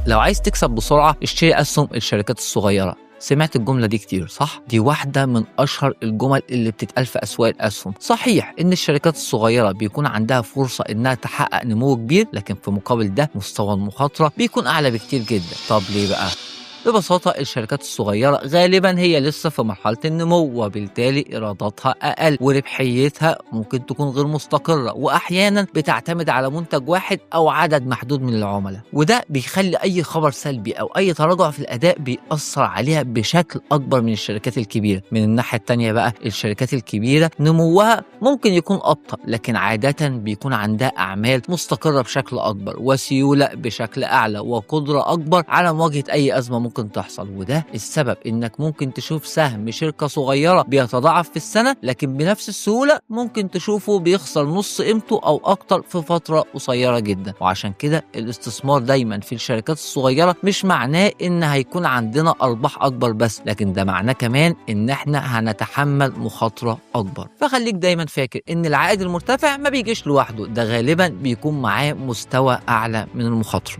لو عايز تكسب بسرعة اشتري أسهم الشركات الصغيرة. سمعت الجملة دي كتير صح؟ دي واحدة من أشهر الجمل اللي بتتقال في أسواق الأسهم. صحيح إن الشركات الصغيرة بيكون عندها فرصة إنها تحقق نمو كبير، لكن في مقابل ده مستوى المخاطرة بيكون أعلى بكتير جدا. طب ليه بقى؟ ببساطة الشركات الصغيرة غالبا هي لسه في مرحلة النمو، وبالتالي إيراداتها أقل وربحيتها ممكن تكون غير مستقرة، وأحيانا بتعتمد على منتج واحد أو عدد محدود من العملاء، وده بيخلي أي خبر سلبي أو أي تراجع في الأداء بيأثر عليها بشكل أكبر من الشركات الكبيرة. من الناحية التانية بقى الشركات الكبيرة نموها ممكن يكون أبطأ، لكن عادة بيكون عندها أعمال مستقرة بشكل أكبر وسيولة بشكل أعلى وقدرة أكبر على مواجهة أي أزمة ممكن تحصل. وده السبب انك ممكن تشوف سهم شركة صغيرة بيتضاعف في السنة، لكن بنفس السهولة ممكن تشوفه بيخسر نص قيمته او اكتر في فترة قصيرة جدا. وعشان كده الاستثمار دايما في الشركات الصغيرة مش معناه ان هيكون عندنا ارباح اكبر بس، لكن ده معناه كمان ان احنا هنتحمل مخاطرة اكبر. فخليك دايما فاكر ان العائد المرتفع ما بيجيش لوحده، ده غالبا بيكون معاه مستوى اعلى من المخاطرة.